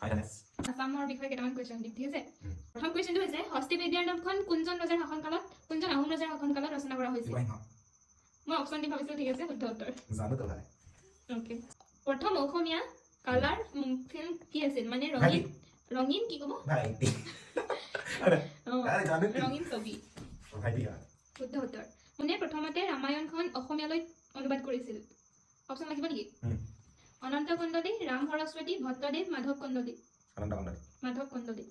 Finance. আছামৰ বিষয়ে কেইটামান কুৱেশ্যন দিম, ঠিক আছে? উম। প্ৰথম কুৱেশ্যনটো হৈছে, হস্তি বিদ্যাৰ নামখন কোনজন ৰজাৰ শাসনকালত, কোনজন আহোম ৰজাৰ শাসনকালত ৰচনা কৰা হৈছিল? সিংহ। মই অপশ্যন দি ভাবিছিলো। ঠিক আছে, শুদ্ধ উত্তৰ। জানো তো ভাই। অ'কে, প্ৰথম অসমীয়া কালাৰ ফিল্ম কি আছিল? মানে ভাইটি। ৰঙীন, ৰঙীন কি ক'ব? ভাইটি। অঁ। আৰে জানো কি। ৰঙীন ছবি। ভাইটি হয়। শুদ্ধ উত্তৰ। কোনে প্ৰথমতে ৰামায়ণখন অসমীয়ালৈ অনুবাদ কৰিছিল? অপশ্যন লাগিব নেকি? উম। অনন্ত কন্দলী, ৰাম সৰস্বতী, ভট্টদেৱ, মাধৱ কন্দলী। অনন্ত কন্দলী। মাধৱ কন্দলী।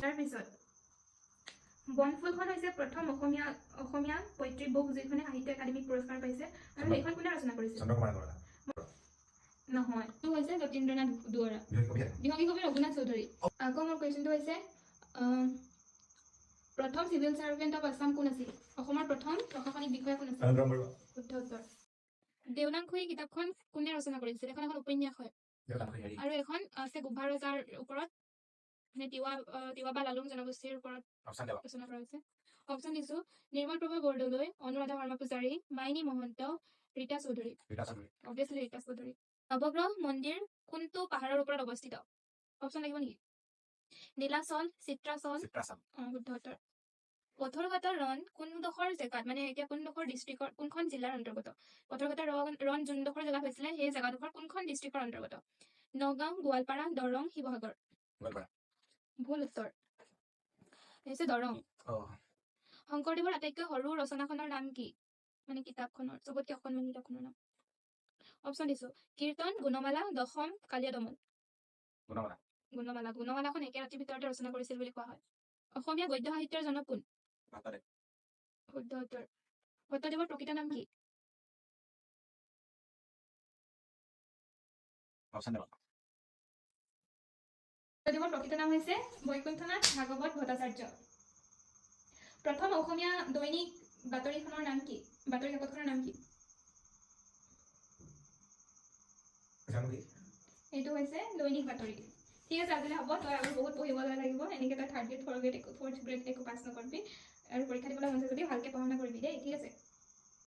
তাৰপিছত বনফুলখন হৈছে প্ৰথম অসমীয়া পৈতৃক বুক যিখনে সাহিত্য একাডেমী পুৰস্কাৰ পাইছে আৰু সেইখন কোনে ৰচনা কৰিছিল? চন্দ্ৰ কুমাৰ আগৰৱালা। নহয়, এইটো হৈছে যতীন্দ্ৰনাথ দুৱৰা। বিহগী কবি। বিহগী কবি ৰঘুনাথ চৌধুৰী। আকৌ মোৰ কুৱেশ্যনটো হৈছে, প্ৰথম চিভিল চাৰ্ভেণ্ট অফ আছাম কোন আছিল? অসমৰ প্ৰথম প্ৰশাসনিক বিষয়া কোন আছিল? আনন্দৰাম বৰুৱা। শুদ্ধ উত্তৰ। দেওলাংখুই কিতাপখন কোনে ৰচনা কৰিছিল? এখন এখন উপন্যাস হয়। দেউতাক হেৰি। আৰু এখন আছে গোভা ৰজাৰ ওপৰত, মানে তিৱা বা লালুং জনগোষ্ঠীৰ ওপৰত অপশ্যন দেৱা। ৰচনা কৰা হৈছে। অপশ্যন দিছো, নিৰ্মল প্ৰভা বৰদলৈ, অনুৰাধা শৰ্মা পূজাৰী, মাইনী মহন্ত, ৰীতা চৌধুৰী। ৰীতা চৌধুৰী। অবভিয়াছলি ৰীতা চৌধুৰী। নৱগ্ৰহ মন্দিৰ কোনটো পাহাৰৰ ওপৰত অৱস্থিত? অপশ্যন লাগিব নেকি? নীলাচল, চিত্ৰাচল। চিত্ৰাচাম। অ, শুদ্ধ উত্তৰ। পথৰুঘাটৰ ৰণ কোনডোখৰ জেগাত, মানে এতিয়া কোনডোখৰ ডিষ্ট্ৰিক্টৰ, কোনখন জিলাৰ অন্তৰ্গত? পথৰুঘাটৰ ৰণ যোনডোখৰ জেগাত হৈছিলে, সেই জেগাডোখৰ কোনখন ডিষ্ট্ৰিক্টৰ অন্তৰ্গত? নগাঁও, গোৱালপাৰা, দৰং, শিৱসাগৰ। গোৱালপাৰা। ভুল উত্তৰ হৈছে দৰং। অ। শংকৰদেৱৰ আটাইতকৈ সৰু ৰচনাখনৰ নাম কি? মানে কিতাপখনৰ, চবতকে অকণমানি কিতাপখনৰ নাম। অপশ্যন দিছো, কীৰ্তন, গুণমালা, দশম, কালীয়া দমন। গুণমালা। গুণমালা। গুণমালাখন একে ৰাতিৰ ভিতৰতে ৰচনা কৰিছিল বুলি কোৱা হয়। অসমীয়া গদ্য সাহিত্যৰ জনক কোন? ভট্টদেৱ। শুদ্ধ উত্তৰ। ভট্টদেৱৰ প্ৰকৃত নাম কি? অপশ্যন দেৱা। ভট্টদেৱৰ প্ৰকৃত নাম হৈছে বৈকুণ্ঠনাথ ভাগৱত ভট্টাচাৰ্য। প্ৰথম অসমীয়া দৈনিক বাতৰিখনৰ নাম কি? বাতৰি কাকতখনৰ নাম কি? জানো কি। এইটো হৈছে দৈনিক বাতৰি। ঠিক আছে, আজিলৈ হ'ব। তই আৰু বহুত পঢ়িবলৈ লাগিব। এনেকৈ তই থাৰ্ড গ্ৰেড, ফ'ৰ্থ গ্ৰেড একো পাছ নকৰিবি আৰু পৰীক্ষা দিবলৈ মন আছে যদি ভালকৈ পঢ়া শুনা কৰিবি দেই। ঠিক আছে।